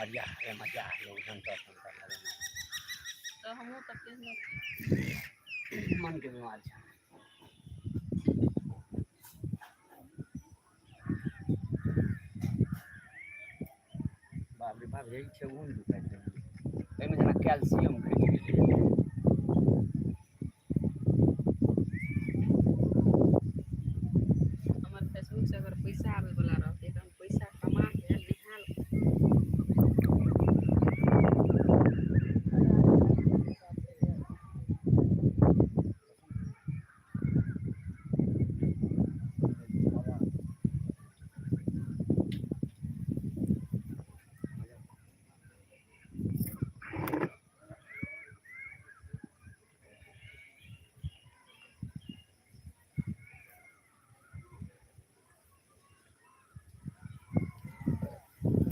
मरिया रे मजा यौ जंतर तंतर लगेने। तऽ हमहूँ तऽ केहनो छी। मनके बीमार छै। बाप रे बाप, यही छै ऊन दुखाइत रहै एहिमे, जेना कैल्सियम घटि गेलै। हमर फेसबुक से अगर पैसा आबै बला रहतै तऽ हम पैसा कमा के निहाल।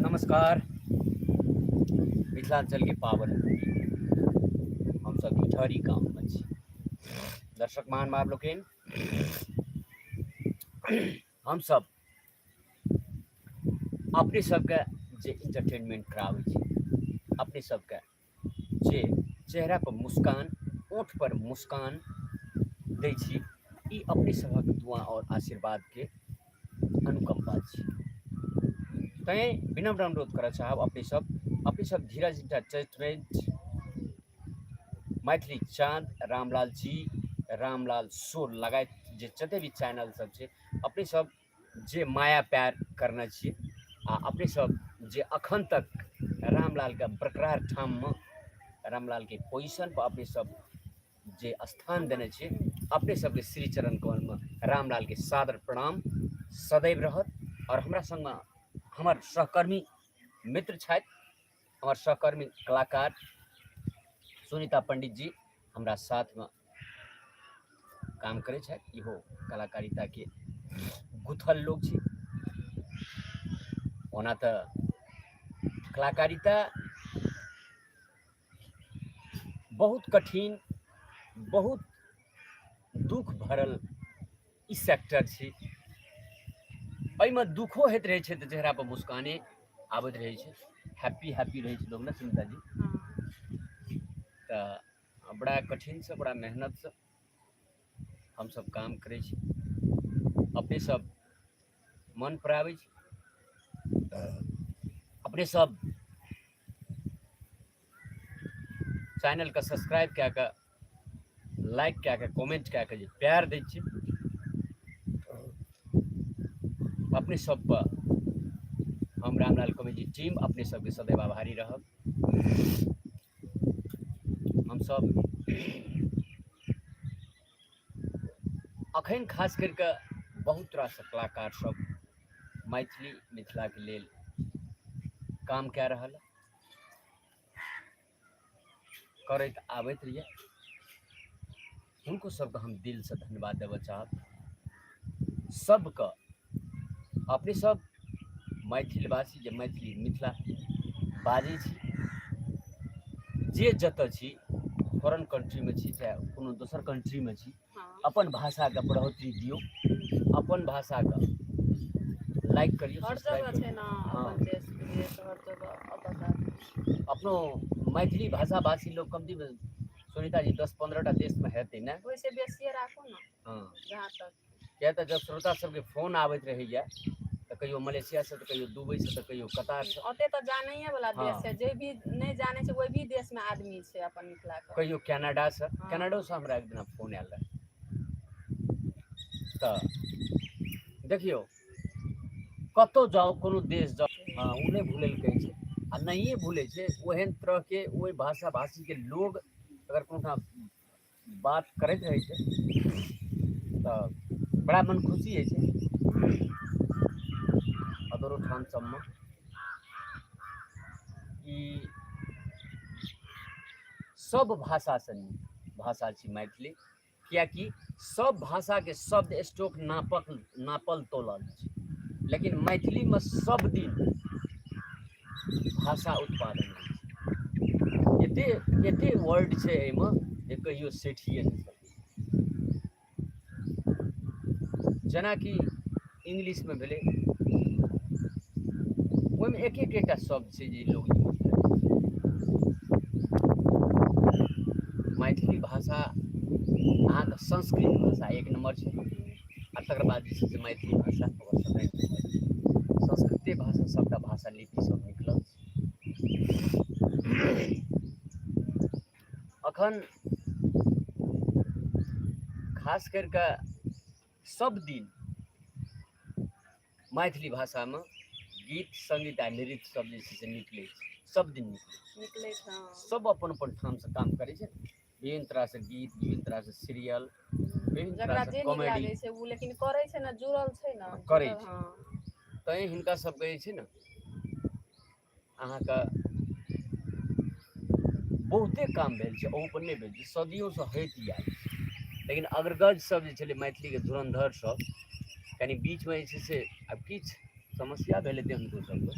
नमस्कार। मिथिलांचल के पावन भूमि, हमसब इटहरी गाममे छी। दर्शक महानुभाव लोकनि, हमसब अपने सबके जे इंटरटेनमेंट कराबै छी, अपने सबके जे चेहरा पर मुस्कान, ओठ पर मुस्कान दै छी, ई अपने सभक दुआ आओर आशीर्वादके अनुकम्पा छी। तैँ विनम्र अनुरोध करऽ चाहब अपने सब धीरज इंटरटेनमेंट, मैथिली चाँद, रामलाल जी, रामलाल शो लगायत जे जते भी चैनल सब छै, अपने सब जे माया प्यार करने छियै आ अपने सब जे अखन तक रामलालके बरकरार ठाममे, रामलालके पोजिशन पर अपने सब जे स्थान देने छियै, अपने सबके श्री चरण कमलमे रामलालके सादर प्रणाम सदैव रहत। आओर हमरा सङ्गमे हमर सहकर्मी मित्र छथि, हमर सहकर्मी कलाकार सुनीता पंडित जी हमरा साथमे काम करै छथि। इहो कलाकारिताके गुथल लोक छी। ओना तऽ कलाकारिता बहुत कठिन, बहुत दुख भरल ई सेक्टर छै। एहिमे दुखो होइत रहै छै तऽ चेहरा पर मुस्काने आबैत रहै छै, हैप्पी हैप्पी रहै छै लोक ने सुनीता जी? तऽ बड़ा कठिनसँ, बड़ा मेहनतसँ हमसभ काम करै छी। अपने सब मन पर आबै छी, अपने सब चैनलके सब्सक्राइब कए कऽ, लाइक कए कऽ, कमेंट कए कऽ जे प्यार दै छी, अपने सब पर हम रामलाल कॉमेडी टीम अपने सबके सदैव आभारी रहब। हमसब अखन खास करि कऽ बहुत रास कलाकार सब मैथिली मिथिलाके लेल काम कए रहल करैत आबैत रहिए, हुनको सबके हम दिलसँ धन्यवाद देबऽ चाहब सबके। अपने सब मैथिलवासी जे मैथिली मिथिला बाजै छी, जे जतऽ छी, फॉरेन कंट्रीमे छी चाहे कोनो दोसर कंट्रीमे छी, अपन भाषाके बढ़ोतरी दियौ, अपन भाषाके लाइक करियौ, हर सब्सक्राइब जगह छै करियौ। ने। हँ। अपन देश विदेश हर जगह ओतऽ आदमी अपनो मैथिली भाषा भाषी लोक कमती सुनीता जी 10-15 टा देशमे हेतै ने? ओहिसँ बेसिए राखू ने। जहाँ तक किया तऽ जब श्रोता सबके फोन आबैत रहैया तऽ कहियो मलेशियासँ, तऽ कहियो दुबईसँ, तऽ कहियो कतारसँ। ओते तऽ जानैए वाला देश छै, जे भी नहि जानै छै ओहि भी देश मे आदमी छै अपन मिथिला के। कहियो कनाडासँ। कनाडोसँ हमरा एक दिना फोन आयल रहै। तऽ देखियौ, कतहु जाउ, कोनो देश जाउ, हँ, ओ नहि भूलै लए कहै छै आ नहिए भूलै छै। ओहन तरहके ओहि भाषा भाषीके लोग अगर कोनो ठाम बात करैत रहै छै तऽ बड़ा मन खुशी होइ छै। अदरो ठाम सबमे ई सब भाषासँ नीक भाषा छी मैथिली, किएकि सब भाषाके शब्द स्टॉक नापक नापल तोलल छै, लेकिन मैथिलीमे सब दिन भाषा उत्पादन होइ छै। एते एते वर्ड छै एहिमे जे कहियो सेठिए नहि सकै। जेनाकि इंग्लिशमे भेलै, ओहिमे ओहिमे एक एकटा शब्द छै जे लोक यूज करै छै। मैथिली भाषा अहाँके संस्कृत भाषा एक नम्बर छै, आ तकर बाद जे छै से मैथिली भाषा ओकर सेकेंड नम्बर छै। संस्कृते भाषा सबटा भाषा लिपि सब निकलल छै। अखन खास करि कऽ सब दिन मैथिली भाषामे गीत सङ्गीत आ नृत्य सब जे छै से निकलै छै, सब दिन निकलै छै। निकलै छै, हँ। सब अपन अपन ठामसँ काम करै छै, विभिन्न तरहसँ गीत, विभिन्न तरहसँ सीरियल, विभिन्न जकरा तरहसँ जे नीक कॉमेडी लागै छै ओ, लेकिन करै छै ने, जुड़ल छै ने, करै जुड़ल, छै। हँ। तैँ हिनका सबके जे छै ने अहाँके बहुते काम भेल छै, अहूपर नहि भेल छै, सदियोसँ होइत आयल छै। लेकिन अग्रगज सब जे छलै मैथिलीके धुरन्धर सब, कनि बीचमे जे छै से आब किछु समस्या भेल हेतै हुनको सबके,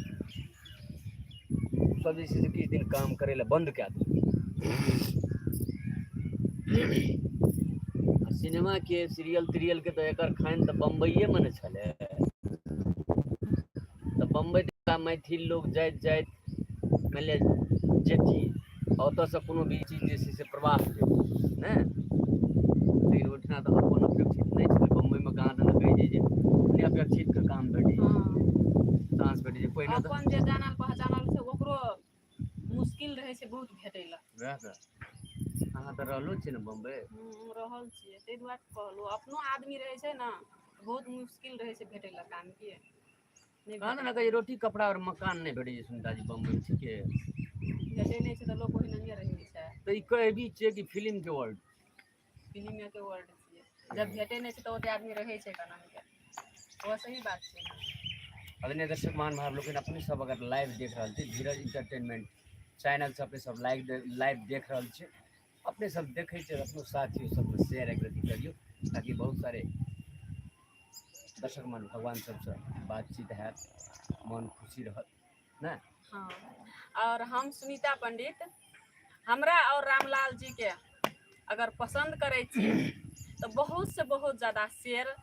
सब जे छै से किछु दिन काम करै लए बन्द कए देलकै। आ सिनेमाके सीरियल तिरियलके तऽ एकर खान तऽ बम्बइएमे ने छलै, तऽ बम्बइ मैथिल लोक जाइत जाइत मानि लिअ जेथिन, ओतऽसँ कोनो भी चीज जे छै से प्रवाह हेतै ने, लेकिन ओहिठिना तऽ अपन अपेक्षित नहि छलै। बम्बइमे कहाँ दन कहै छै जे अपने अपेक्षितके काम भेटै छै, चांस भेटै छै। पहिने तऽ अपन जे जानल पहचानल छै ओकरो मुश्किल रहै छै बहुत भेटै लए। वएह तऽ अहाँ तऽ रहलो छियै ने बम्बइ? रहल छियै, ताहि दुआरे कहलहुँ, अपनो आदमी रहै छै ने बहुत मुश्किल रहै छै भेटै लए काम के। कहाँ ने कहै रोटी कपड़ा और मकान नहि भेटै छै सुनीता जी बम्बई, ठीके भेटै नहि छै तऽ लोक ओहिनाए रहै छै। तऽ ई कहबी छियै कि फिल्मके वर्ल्ड, फिल्मेके वर्ल्ड छियै, जब भेटै नहि छै तऽ ओते आदमी रहै छै केना के, ओ सही बात छै। आदरणीय दर्शक महानुभाव लोकनि, अपने सब अगर लाइव देख रहल छी धीरज इंटरटेनमेंट चैनल से, अपने सब लाइव देख रहल छी, अपने सब देखै छियै, अपनो साथी सबके शेयर एक रति करियौ, ताकि बहुत सारे दर्शक मन भगवान सबसँ बातचीत हैत, मन खुशी रहत ने। हाँ, और हम सुनीता पंडित, हमरा और रामलाल जी के अगर पसंद करै छी तऽ बहुत से बहुत ज़्यादा शेयर,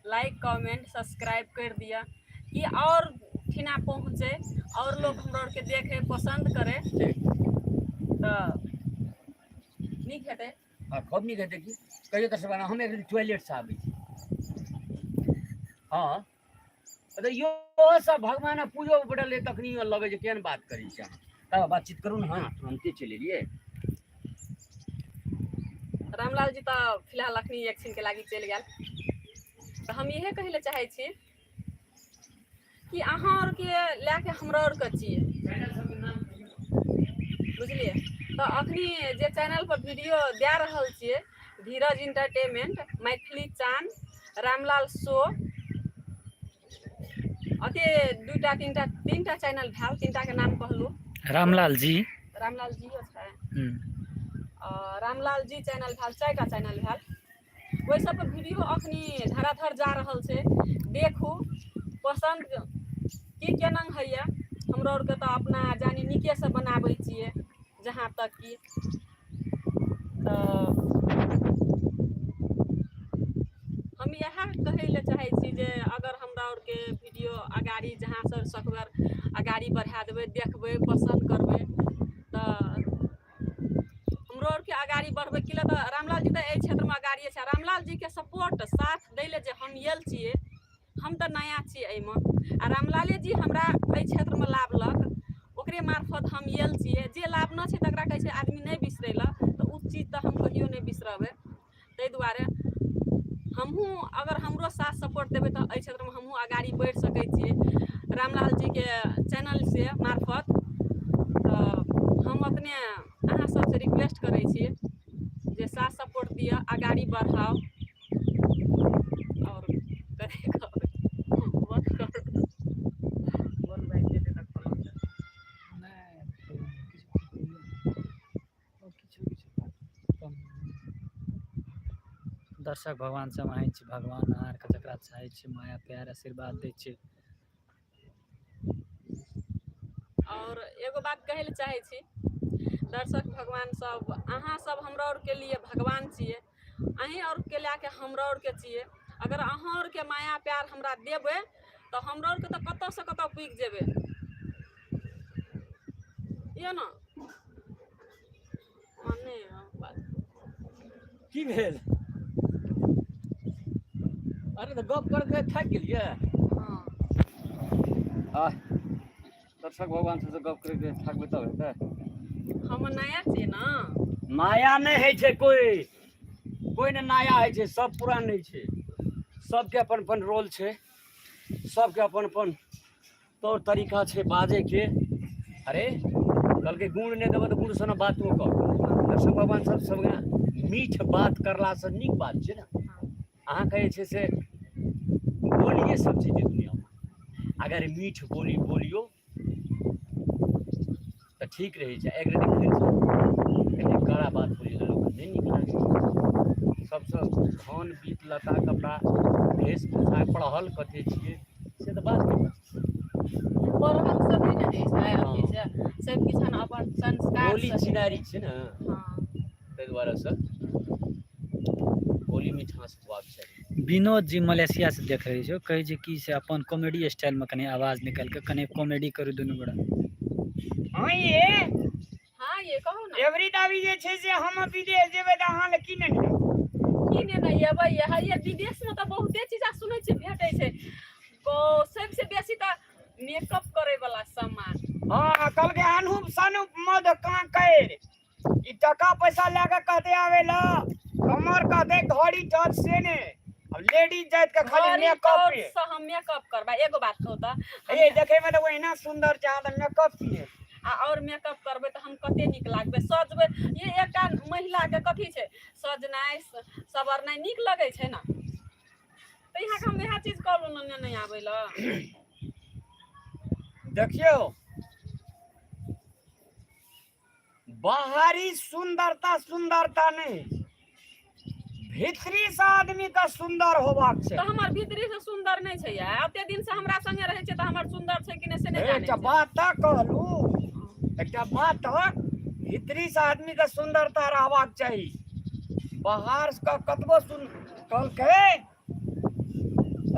लाइक, कमेंट, सब्सक्राइब कर दिया कि और ठिना पहुँचे और लोग हमरा के देखे, पसंद करे, तऽ नीक हेतै। हाँ, खूब नीक हेतै की। कहियो तऽ सब हम एक दिन टॉयलेट से आबै छी। हाँ, तऽ यो सब भगवान पूजो बैठल रहै तखनी लगै छै केहन बात करै छी अहाँ, तब बातचीत करू ने। हाँ, तुरन्ते चलि एलियै। रामलाल जी तऽ फिलहाल अखनी एक क्षण के लागी चलि गेल, तऽ हम इहे कहै लए चाहै छी कि अहाँ आरके लए के हमरा आरके छियै, बुझलियै? तऽ अखनी जे चैनल पर वीडियो दए रहल छियै, धीरज इंटरटेनमेंट, मैथिली चान, रामलाल शो, अते दूटा तीनटा तीनटा चैनल भेल, तीनटा के नाम कहलहुँ। रामलाल जी, रामलाल जी छै, रामलाल जी चैनल भेल, चारिटा चैनल भेल। ओहि सब पर वीडियो अखनी धराधर जा रहल छै, देखू पसन्द की केना होइए। हमरो आरके तऽ अपना जानी नीकेसँ बनाबै छियै जहाँ तक कि, तऽ हम इएह कहै लए चाहै छी जे अगर हमरा आरके वीडियो अगाड़ी जहाँ से सकबै अगाड़ी बढ़ा देबै, देखबै, पसन्द करबै, तऽ हमरो आरके अगाड़ी बढ़बै। की लए तऽ रामलाल जी तऽ एहि क्षेत्रमे अगाड़िए छै। रामलाल जीके सपोर्ट साथ दै लए जे हम आयल छियै, हम तऽ नया छियै एहिमे, आ रामलाले जी हमरा एहि क्षेत्रमे लाबलक, ओकरे मार्फत हम आयल छियै। जे लाबना छै तकरा कहै छै आदमी नहि बिसरै लए, तऽ ओ चीज तऽ हम कहियो नहि बिसरबै। ताहि दुआरे हमहूँ अगर हमरो साथ सपोर्ट देबै तऽ एहि क्षेत्रमे हमहूँ अगाड़ी बढ़ि सकै छियै रामलाल जीके चैनल से मार्फत। तऽ हम अपने अहाँ सबसँ रिक्वेस्ट करै छी जे साथ सपोर्ट दिअ, अगाड़ी बढ़ाउ। आओर कथी कहबै, बन्द करू। बन्द भए जेतै तऽ खोलल जेतै। दर्शक भगवान सब अहीं छी भगवान, अहाँ आरके जकरा चाहै छी माया प्यार आशीर्वाद दै छी। और एगो बात कहै लए चाहै छी दर्शक भगवान सब, अहाँ सब हमरा आरके लिए भगवान छियै, अहीं आरके लए के हमरा आरके छियै। अगर अहाँ आरके माया प्यार हमरा देबै तऽ हमरो आरके तऽ कतऽसँ कतऽ पुगि जेबै यऽ ने। हँ, नहि बात। की भेल? अरे तऽ गप करके थाकि गेलियै? हँ। आ दर्शक भगवान सबसँ गप करके थाकबै तब हेतै? हम नया छियै ने। नया नहि होइ छै कोइ, कोइ नहि नया होइ छै, सब पुरान होइ छै। सबके अपन अपन रोल छै, सबके अपन अपन तौर तरीका छै बाजैके। अरे कहलकै गुण नहि देबऽ तऽ गुण सन बातो कर। दर्शक भगवान सब सब मीठ बात करलासँ नीक बात छै ने। अहाँके जे छै से बोलिए सब चीज दुनियामे, अगर मीठ बोली बोलियो तऽ ठीक रहै छै। एक रति कनि कड़ा बात बोलियौ तऽ लोकके नहि नीक लागै छै। सबसँ धन बीत लत्ता कपड़ा वेशभूषा पढ़ल कते छियै से तऽ बात नहि। पढ़ल से नहि ने होइ छै, अथी से सब किछु अपन संस्कार बोली से होइ चिनारी छै। छै ने। हँ। ताहि दुआरे से बोली मिठास होबाक चाही। विनोद जी मलेशिया से देख रहल छै, कहै छै कि से अपन कॉमेडी स्टाइल में कनि आवाज निकालि के कनि कॉमेडी करू दुनू गोरा। हँ ये। हँ ये, कहू ने। एवरी दाबी जे छै से हम विदेश जेबै तऽ अहाँ लए की नेने आयब? की नेने एबै? ये हे, विदेश में तऽ बहुते चीज सुनै छियै भेटै छै। सबसे बेसी तऽ मेकअप करे वाला सामान। हँ, कहलकै अनूप सनूप मध कांकैर, ई टका पैसा लए कऽ कहते आबै लए, हमर कहते घड़ी टच से ने, अब लेडीज जाइत के खाली घड़ी मेकअप टॉर्च पे। से हम मेकअप करबै? एगो बात कहू तऽ हम ये देखे में तऽ ओहिना सुंदर छै, अहाँ तऽ मेकअप किए? आ और मेकअप करबै तऽ हम कते नीक लागबै, सजबै। ये एकटा महिला के कथी छै? सजनाइ सवरनाइ नीक लगै छै ने। तऽ यहाँ हम इएह चीज कहलहुँ ने, नहि आबै लए। देखियौ, बाहरी सुंदरता सुंदरता नहि, भीतरी से आदमी के सुंदर होबाक छै। तऽ हमर भीतरी से सुंदर नहि छै यार? एते दिन से हमरा संगे रहै छै तऽ हमर सुंदर छै कि नहि से नहि जानै एकटा छै। बात तऽ कहलू, एकटा बात तऽ भीतरी से आदमी के सुंदरता रहबाक चाही। बाहर के कतबो सुन कहलकै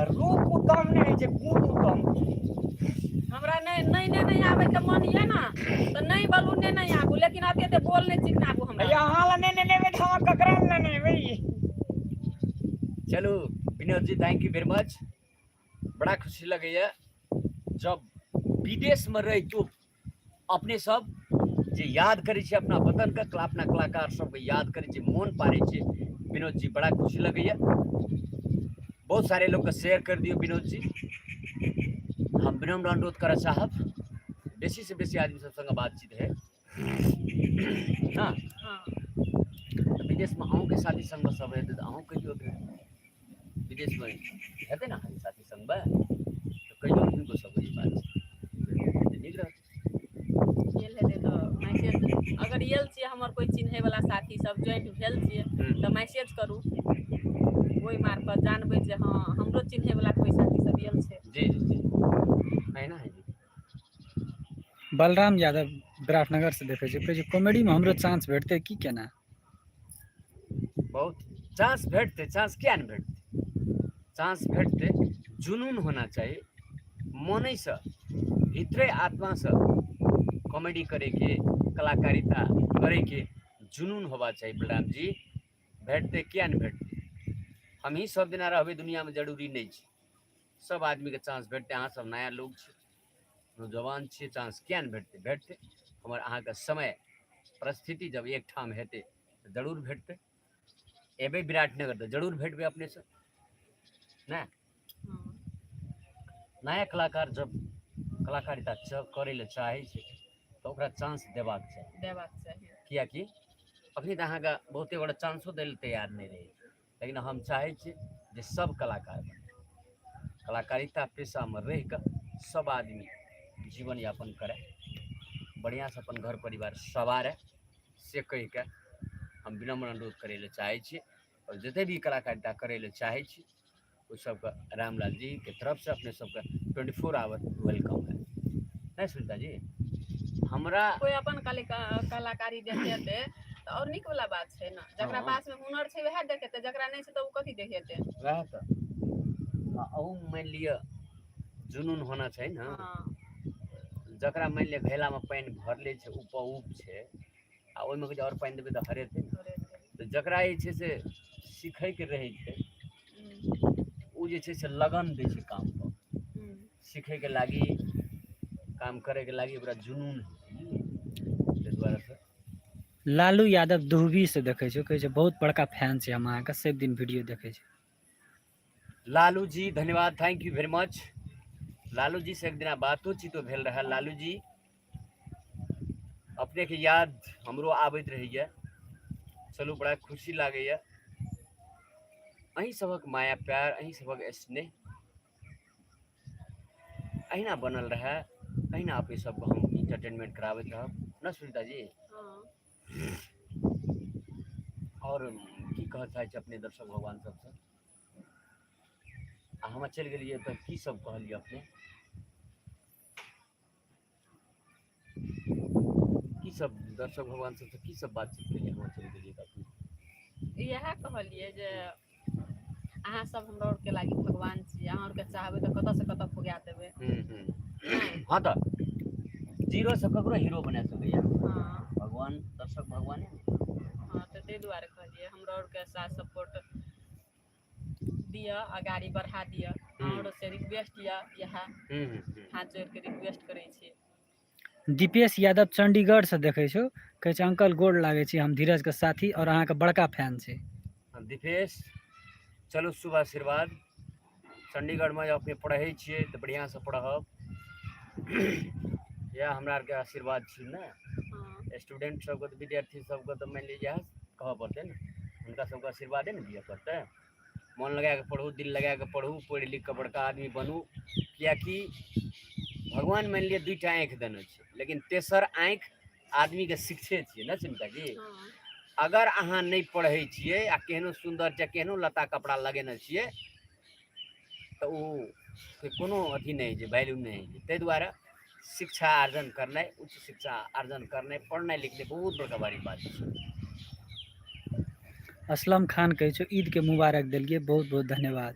रूप उत्तम नहि होइ छै, गुण उत्तम। हमरा नहि नहि नहि नहि आबै के मन ये ने तऽ नहि बोलू, नहि नहि आबू, लेकिन एते एते बोल नहि चिकनाबू हमरा। अहाँ लए नहि नेने एबै तऽ हम ककरा लए नेने एबै? चलू Vinod ji, thank you very much. बड़ा खुशी लगैया जब विदेशमे रहितो अपने सब जे याद करै छी अपना वतनके, अपना कलाकार सबके याद करै छी, मोन पारै छी। विनोद जी, बड़ा खुशी लगैया। बहुत सारे लोगके शेयर कर दियौ। विनोद जी, हम विनम्र अनुरोध करऽ चाहब, बेसी से बेसी आदमी सब संगे बातचीत है ना। हँ। तऽ विदेशमे अहूँके साथी संग सब हेतै तऽ अहूँ कहियौ। विदेशमे हेतै ने अहाँके साथी संगमे तऽ कहियौ हुनको सबके ई बात छै, नीक रहत। गेल हेतै तऽ मैसेज, अगर आयल छियै हमर कोइ चिन्है वाला साथी सब ज्वाइंट भेल छियै तऽ मैसेज करू, ओहि मार्फत जानबै जे हँ, हमरो चिन्है वाला कोइ साथी सब आयल छै। जी जी जी, अहिना है जी। बलराम यादव विराटनगर से देखै छै, कहै छै कॉमेडी में हमरो चांस भेटतै की केना? बहुत चांस भेटतै, चांस किया नहि भेटतै? चांस भेटतै, जुनून होना चाही। मोनैसँ भीतरे आत्मासँ कॉमेडी करैके, कलाकारिता करैके जुनून होबा चाही। बलराम जी, भेटतै, किया नहि भेटतै? हमही सब दिना रहबै दुनियामे जरूरी नहि छै। सब आदमीके चांस भेटतै। अहाँ सब नया लोग छी, नौजवान छियै, चांस किया नहि भेटतै? भेटतै। हमर अहाँके समय परिस्थिति जब एकठाम हेतै तऽ जरूर भेटतै। एबै विराटनगर तऽ जरूर भेटबै अपनेसँ ने। नया कलाकार जब कलाकारिता करै लए चाहै छै तऽ ओकरा चांस देबाक चाही। देबाक चाही। किएकि अखनी तऽ अहाँके बहुते गोटा चांसो दै लए तैयार नहि रहै, लेकिन हम चाहै छी जे सब कलाकार बने, कलाकारिता पेशामे रहि कऽ सब आदमी जीवन यापन करै, बढ़िआँसँ अपन घर परिवार सवारै, से कहिके हम विनम्र अनुरोध करै लए चाहै छी। आओर जते भी कलाकारिता करै लए चाहै छी ओहि सबके रामलाल जीके तरफसँ अपने सबके 24 आवर welcome है। नहि सुनीता जी, हमरा कोइ अपन कलाकारी देखेतै तऽ आओर नीक वाला बात छै ने। जकरा पास में हुनर छै वएह देखेतै, जकरा नहि छै तऽ ओ कथी देखेतै? वएह तऽ। आ अहू मानि लिअ जुनून होना चाही ने। हँ। जकरा मानि लिअ घैलामे पानि भरले छै, उप उप छै, आ ओहिमे जे आओर पानि देबै तऽ हरेतै ने। तऽ जकरा जे छै से सीखैके रहै छै, ओ जे छै से लगन दै छै काम पर, सीखैके लागी, काम करैके लागी ओकरा जुनून होइ छै, बुझलियै? ताहि दुआरे से लालू यादव दुहबी से देखै छै, कहै छै बहुत बड़का फैन छै हम अहाँके, सब दिन वीडियो देखै छै। लालू जी धन्यवाद, thank you very much. Lalu ji से एक दिना बातोचीतो भेल रहै। लालू जी अपनेके याद हमरो आबैत रहैए। चलू बड़ा खुशी लागैए अहीं सभक माया प्यार, अहीं सभक स्नेह अहिना बनल रहै, अहिना अपने सबके हम इंटरटेनमेंट कराबैत रहब न सुनीता जी। हँ। आओर की कहऽ चाहै छी अपने दर्शक भगवान सबसँ? आ हम चलि गेलियै तऽ की सब कहलियै अपने, की सब दर्शक भगवान सबसँ की सब बातचीत केलियै हम चलि गेलियै तऽ अपने? इएह कहलियै जे अहाँ सब हमरा आरके लागी भगवान छी, अहाँ आरके चाहबै तऽ कतऽ से कतऽ पुगा देबै। हँ, तऽ जीरो से ककरो हीरो बना सकैया। हँ। भगवान दर्शक भगवाने ने। हँ, तऽ ताहि दुआरे कहलियै हमरा आरके साथ सपोर्ट दिअ, अगाड़ी बढ़ा दिअ। अहाँ से रिक्वेस्ट यऽ, इएह हाथ जोड़ि कऽ रिक्वेस्ट करै छी। दीपेश यादव चंडीगढ़ से देखै छौ, कहै छै अंकल गोर लागै छी, हम धीरज के साथी और अहाँके बड़का फैन छी। दीपेश चलू शुभ आशीर्वाद। चंडीगढ़मे जब अपने पढ़ै छियै तऽ बढ़िआँसँ पढ़ब, इएह हमरा आरके आशीर्वाद छी ने। स्टूडेंट सबके तऽ, विद्यार्थी सबके तऽ मानि लिअ इएह कहऽ पड़तै ने, हुनका सबके आशीर्वादे ने दिअ पड़तै। मोन लगा कऽ पढ़ू, दिल लगा कऽ पढ़ू, पढ़ि लिख कऽ बड़का आदमी बनू, किएकि भगवान मानि लिअ 2टा आँखि देने छै, लेकिन तेसर आँखि आदमीके शिक्षे छियै ने सुनीता जी। अगर अहाँ नहि पढ़ै छियै आ केहनो सुन्दर चाहे केहनो लत्ता कपड़ा लगेने छियै तऽ ओ के कोनो अथी नहि होइ छै, वैल्यू नहि होइ छै। ताहि दुआरे शिक्षा आर्जन करनाइ, उच्च शिक्षा आर्जन करनाइ, पढ़नाइ लिखनाइ बहुत बड़का भारी बात छै। असलम खान कहै छौ ईद के मुबारक देलियै, बहुत बहुत धन्यवाद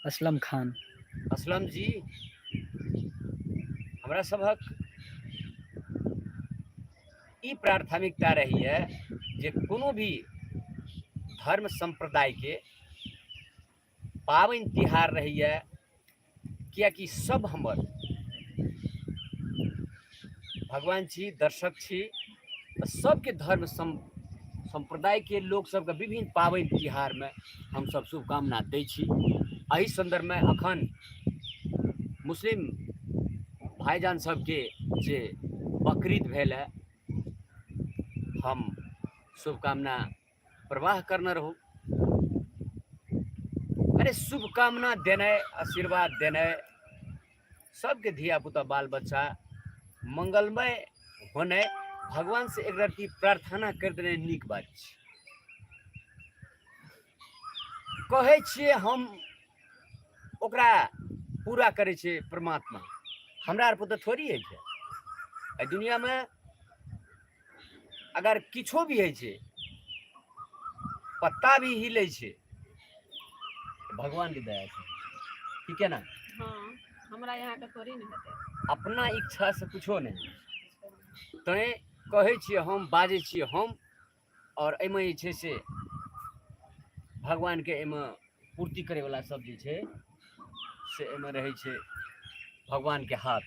असलम खान। असलम जी, हमरा सभक ई प्राथमिकता रहैए जे कोनो भी धर्म सम्प्रदायके पाबनि तिहार रहैए, किएकि सब हमर भगवान छी, दर्शक छी, तऽ सबके धर्म सम्प्रदायके लोक सबके विभिन्न पाबनि तिहारमे हमसब शुभकामना दै छी। एहि सन्दर्भमे अखन मुस्लिम भाइजान सबके जे बकरीद भेल है, हम शुभकामना प्रवाह करने रहू। अरे शुभकामना देनाइ, आशीर्वाद देनाइ, सबके धियापुता बाल बच्चा मंगलमय होनाइ, भगवान से एक रत्ती प्रार्थना कर देनाइ नीक बात छै। कहै छियै हम, ओकरा पूरा करै छै परमात्मा, हमरा आर पुतः थोड़ी होइ छै। एहि दुनियामे अगर किछो भी होइ छै, पत्ता भी हिलै छै भगवान के दया से, ठीक है ना? हाँ, हमरा यहाँ के थोड़ी ने हेतै। अपना इच्छा से कुछो नहि। तैं कहै छियै हम, बाजै छियै हम, आओर एहिमे जे छै से भगवानके एहिमे पूर्ति करैवला सब जे छै से एहिमे रहै छै भगवानके हाथ।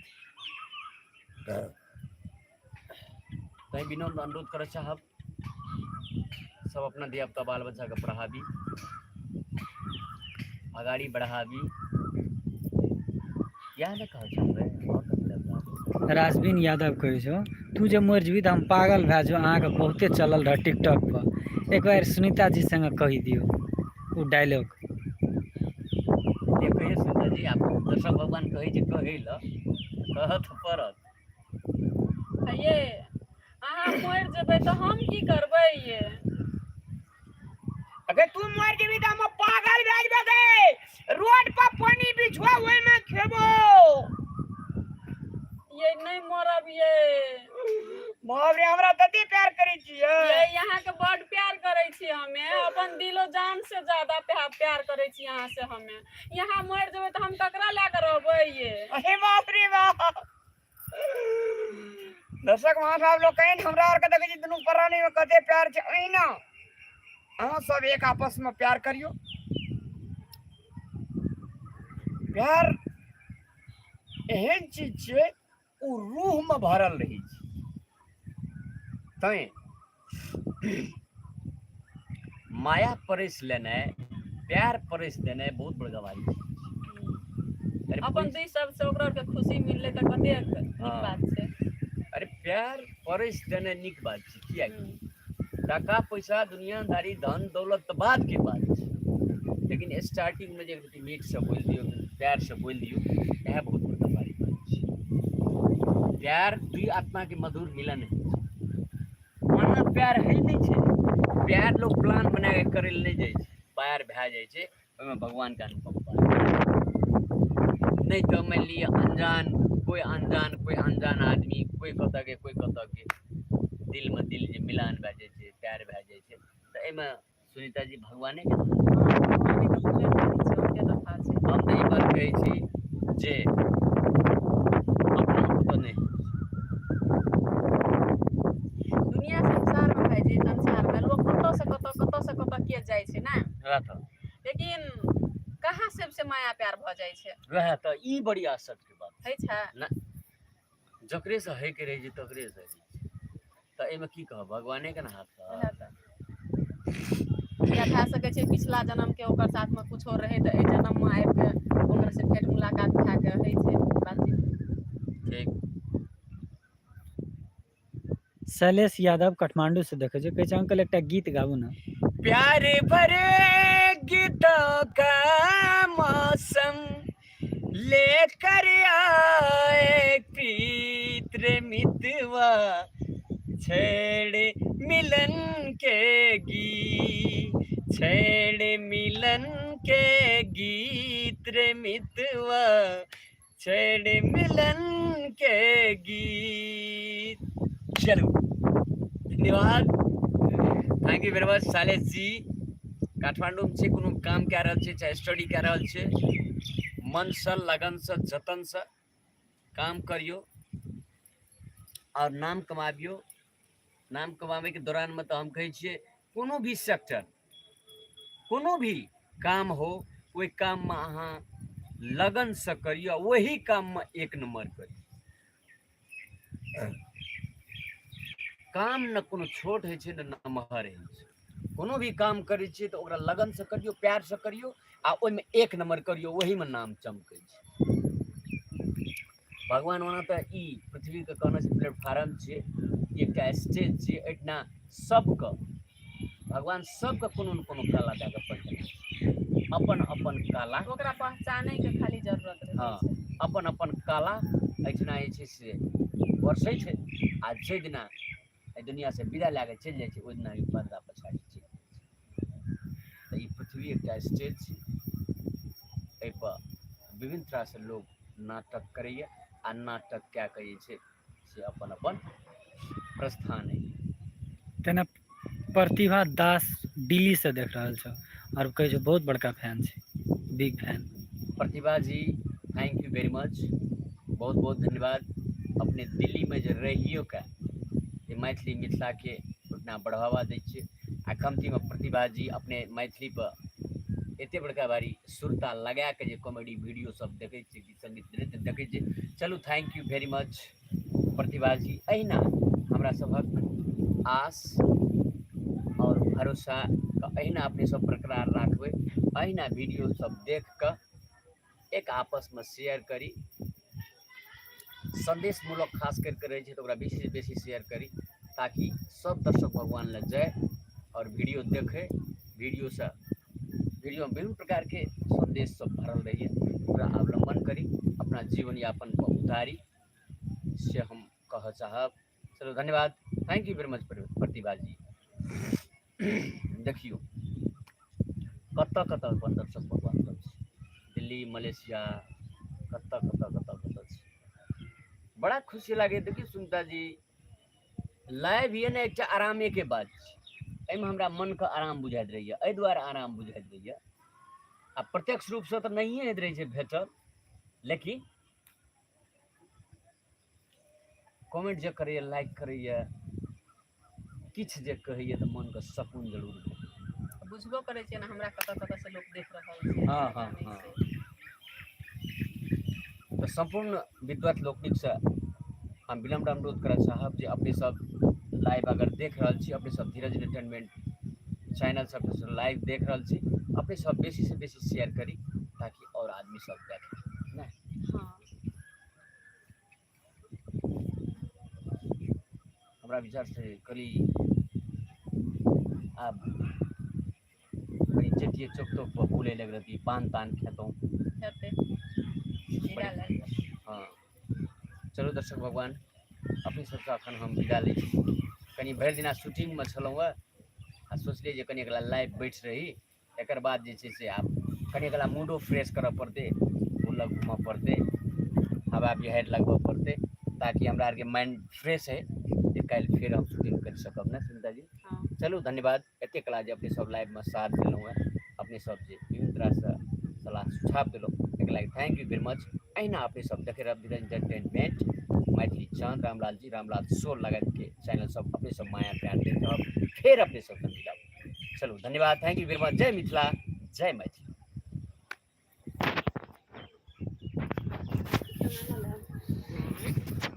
तैं विनम्र अनुरोध करऽ चाहब, सब अपना धियापुता बाल बच्चाके पढ़ाबी, अगाड़ी बढ़ाबी, इएह ने कहऽ चाहबै, आओर कथी लए कहबै। राजबीन यादव कहै छौ तू जे मरि जेबही तऽ हम पागल भए जेबौ। अहाँके बहुते चलल रहै टिकटॉक पर, एक बार सुनीता जी संगे कहि दियौ ओ डायलॉग। जे कहियौ सुनीता जी, आब दर्शक भगवान कहै छै कहै लए, कहऽ तऽ पड़त। ये अहाँ मरि जेबै तऽ हम की करबै ये? अगर तू मर जेबी तऽ हम पागल भए जेबै गे। रोड पर पानी बिछुआ ओहिमे खेबो। ये नहि मरब ये। बाप रे, हमरा तते प्यार करै छियै। ये यहाँ के बड प्यार करै छी हमे, अपन दिलो जान से ज्यादा प्यार करै छी यहाँ से हमे। यहाँ मरि जेबै तऽ हम ककरा लए कऽ रहबै ये? अरे बाप रे बाप। दर्शक महानुभाव लोकनि, हमरा आरके देखै छी दुनू प्राणी मे कते प्यार छै। अहिना अहाँ सब एक आपस मे प्यार करियौ। प्यार एहन चीज छियै, ओ रूह मे भरल रहै छै। तैं माया परसि लेनाइ, प्यार परसि देनाइ बहुत बड़का भारी चीज छै। अरे अपन दुई शब्द से ओकरा आरके खुशी मिललै तऽ कतेक नीक बात छै। अरे प्यार परसि देनाइ नीक बात छै, किएकि टाका पैसा दुनियादारी धन दौलत तऽ बाद के बात छै, लेकिन स्टार्टिंग मे जे एक मीठ से बोलि दियौ, प्यार से बोलि दियौ, इएह बहुत बड़का भारी बात छै। प्यार दुई आत्मा के मधुर मिलन है। ओना प्यार है नहि छै, प्यार लोग प्लान बना के करै लए नहि जाइ छै, प्यार भए जाइ छै, ओहिमे भगवान के अनुकम्पा। नहि तऽ मानि लिअ अनजान, कोइ अनजान, कोइ अनजान आदमी, कोइ कतऽ के, कोइ कतऽ के, दिल मे दिल जे मिलान भए जाइ छै, प्यार भए जाइ छै, तऽ एहिमे सुनीता जी भगवाने के हम तऽ ई बात कहै छी जे अपना तऽ नहि दुनिया संसार मे भाईजी, संसार मे लोग कतऽ से कतऽ, कतऽ से कतऽ के जाइ छै ने, वएह तऽ। लेकिन कहाँ सबसे माया प्यार भऽ जाइ छै, वएह तऽ। ई बड़ी आश्चर्य के बात होइ छै ना। जकरे से होइ के रहै छै तकरे से होइ छै, तऽ एहिमे की कहब, भगवाने के ने हाथ। वएह तऽ। या भए सकै छै पिछला जन्म के ओकर साथ मे कुछो रहै, तऽ एहि जन्म मे आबि कऽ ओकर से भेंट मुलाकात भए कऽ होइ छै बातचीत। ठीक। शैलेश यादव काठमांडू से देखै छै, कहै छै अंकल एकटा गीत गाबू ने। प्यार भरे गीतों का मौसम लेकर आए प्रीत रे मितवा, छेड़े मिलन के गीत, छेड़े मिलन के गीत रे मितवा, छेड़े मिलन के गीत। चलू, धन्यवाद, thank you very much Shailesh ji. काठमांडूमे छै, कोनो काम कए रहल छै चाहे स्टडी कए रहल छै, मनसँ लगनसँ जतनसँ काम करियौ आओर नाम कमाबियौ। नाम कमाबैके दौरानमे तऽ हम कहै छियै कोनो भी सेक्टर, कोनो भी काम हो, ओहि काममे अहाँ लगनसँ करियौ, ओही काममे एक नम्बर करियौ। काम ने कोनो छोट होइ छै ने नमहर होइ छै। कोनो भी काम करै छियै तऽ ओकरा लगनसँ करियौ, प्यारसँ करियौ आ ओहिमे एक नम्बर करियौ, ओहीमे नाम चमकै छै। भगवान ओना तऽ ई पृथ्वीके कहने छै प्लेटफार्म छियै, एकटा स्टेज छियै, एहिठिना सबके भगवान सबके कोनो ने कोनो कला दए कऽ पठेने छै, अपन अपन कला, ओकरा पहचानै के खाली जरूरत रहै छै। अपन अपन कला एहिठिना जे छै से बरसै छै, आ जाहि दिना एहि दुनिआसँ विदा लए कऽ चलि जाइ छै ओहि दिना ई पर्दा पछाड़ी चलि जाइ छै। तऽ ई पृथ्वी एकटा स्टेज छै, एहिपर विभिन्न तरहसँ लोक नाटक करैए आ नाटक कए कऽ जे छै से अपन अपन प्रस्थान अइ। तेना प्रतिभा दास दिल्ली से देख रहल छौ और कहै छौ बहुत बड़का फैन छै, big fan. Pratibha ji thank you very much, बहुत बहुत धन्यवाद। अपने दिल्ली में जे रहियो के जे मैथिली मिथिला के उतना बढ़ावा दै छियै, आ कमती में प्रतिभा जी अपने मैथिली पर एते बड़का भारी सुरता लगा के जे कॉमेडी वीडियो सब देखै छियै, गीत संगीत नृत्य देखै छियै। चलू, thank you very much Pratibha ji. अहिना हमरा सभक आस और भरोसा अहिना अपने सब बरकरार राखबै, अहिना वीडियो सब देख कऽ एक आपस में शेयर करी, संदेशमूलक खास करके रहै छै तऽ ओकरा बेसी से बेसी शेयर करी, ताकि सब दर्शक भगवान लग जाय और वीडियो देखे। वीडियो से वीडियो में विभिन्न प्रकार के संदेश सब भरल रहैए, ओकरा अवलंबन करी, अपना जीवन यापन पर उतारी, से हम कहऽ चाहब। चलो, धन्यवाद, thank you very much Pratibha ji. देखियौ कतऽ कतऽ अपन दर्शक भगवान सब छै, दिल्ली, मलेशिया, कतऽ कतऽ कतऽ कतऽ छै। बड़ा खुशी लागै। देखियौ सुनीता जी, लाइव ये ने एकटा आरामेके बात छै। एहिमे हमरा मनके आराम बुझाइत रहैए, एहि दुआरे आराम बुझाइत रहैए। आ प्रत्यक्ष रूपसँ तऽ नहिए होइत रहै छै भेटल, लेकिन कमेंट जे करैए, लाइक करैए, किछु जे कहैए तऽ मनके सकून जरूर भेटैए। बुझबो करै छियै ने हमरा कतऽ कतऽ से लोक देख रहल छै। हँ हँ जानै हँ छै। तऽ सम्पूर्ण विद्वत लोकनिकसँ हम विनम्र अनुरोध करऽ चाहब जे अपने सब लाइव अगर देख रहल छी, अपने सब धीरज एंटरटेनमेंट चैनल सब लाइव देख रहल छी, अपने सब बेसी से बेसी शेयर करी ताकि और आदमी सब देखे ने। हँ। हमरा विचार से करी आब कनी जतियै चौक तौक पर बुलै लग रहती, पान तान खेतहुँ। हेतै विदा लए लिअ। हँ, चलू दर्शक भगवान, अपने सबसँ अखन हम विदा लै छी। कनि भरि दिना शूटिंगमे छलहुँ हेँ आ सोचलियै जे कनि एकरा लाइव बैठ रही, एकर बाद जे छै से आब कनि एकरा मूडो फ्रेश करऽ पड़तै, बुलऽ घूमऽ पड़तै, हवा बिहाड़ि लगबऽ पड़तै, ताकि हमरा आरके माइंड फ्रेश हइ जे काल्हि फेर हम शूटिंग करि सकब ने सुनीता जी। हँ। चलू धन्यवाद एतेक कला जे अपने सब लाइवमे साथ देलहुँ हेँ, अपने सब जे विभिन्न तरहसँ सलाह सुझाव देलहुँ, एक लागि thank you very much. अहिना अपने सब देखैत रहब धीरज एंटरटेनमेंट, मैथिली चाँद, रामलाल जी, रामलाल सोल लगायतके चैनल सब अपने सब माया प्यार दैत रहब। फेर अपने सबसँ मिलब। चलू धन्यवाद, thank you very much. जय मिथिला, जय मैथिली। केना लए?